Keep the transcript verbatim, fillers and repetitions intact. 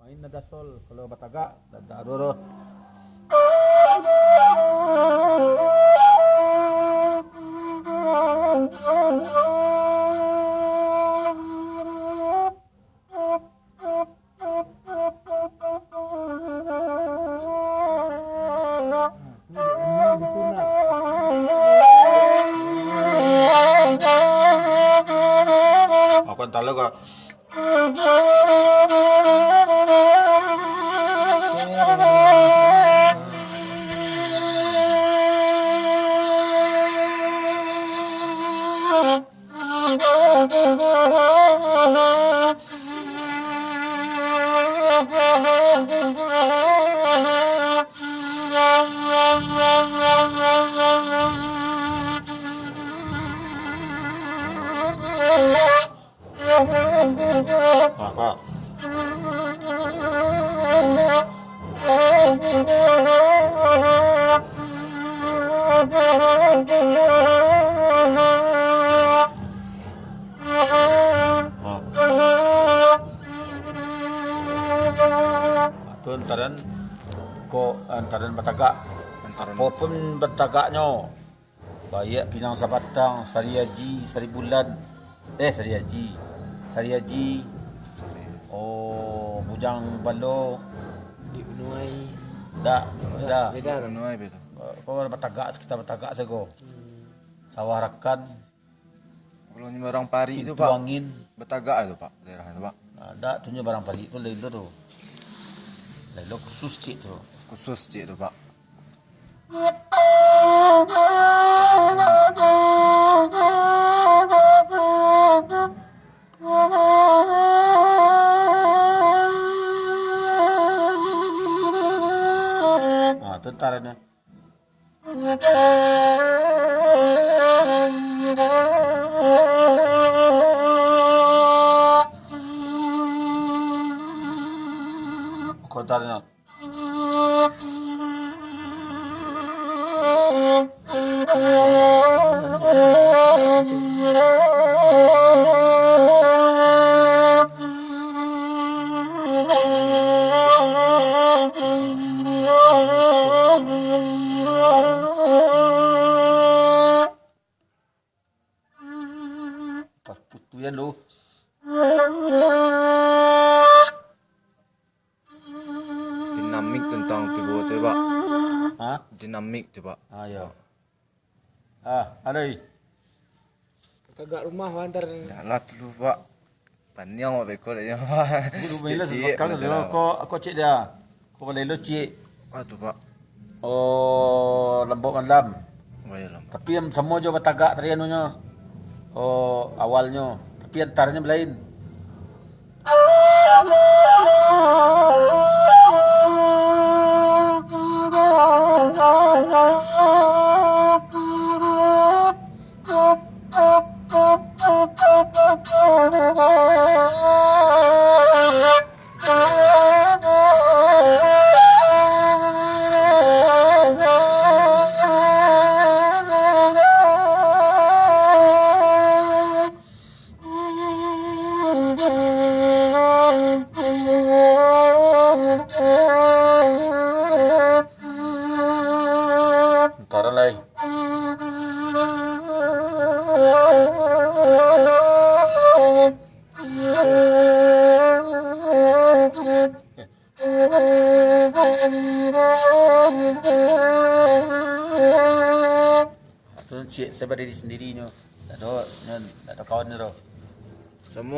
Nada sol, kalau batagak, nada ado doh. Akan talaga. Tu antaran ko, antaran batagak. Antaran. Apo pun batagaknyo. Baiak pinang sabatang, sari aji, sari bulan. Eh, sari aji. Sari aji. Oh, bujang balo. Di Unuai. Dak, beda. Beda. Unuai beda. Ko batagak, sekitar batagak sago. Hmm. Sawah Rakan. Kalau nyo barang parik tu, Pak. Pintu Angin. Batagak tu, Pak, daerah tu, Pak. Ah, dak, tu nyo barang parik tu lain tu, tu. Lain lo khusus cik tu. Khusus cik tu, Pak. Ah, tu ntar ado. Kota Renal. Pas putuian tu. Dinamik tentang tigo tu, Pak. Hah? Dinamik tu, Pak. Ah, iyo. Ah, ado i. Tagak rumah, Pak, antar. Dak lah tu, Pak. Paniang, Pak, beko dak nyo, Pak. Bulu main lah. Ciek-ciek, sebakal tu, Pak. Ko, ko ciek dia. Ko balai lo ciek. Ah, tu, Pak. Oh, Lambok Malam. Oh, iyo, Lambok. Tapi yang samo jo batagak tadi anunyo. Oh, awalnyo. Tapi antaranyo balain. Antara lai. Tu ciek sabariri sandiri nyo. Tak ado, nyo tak ado kawan nyo tu. Samo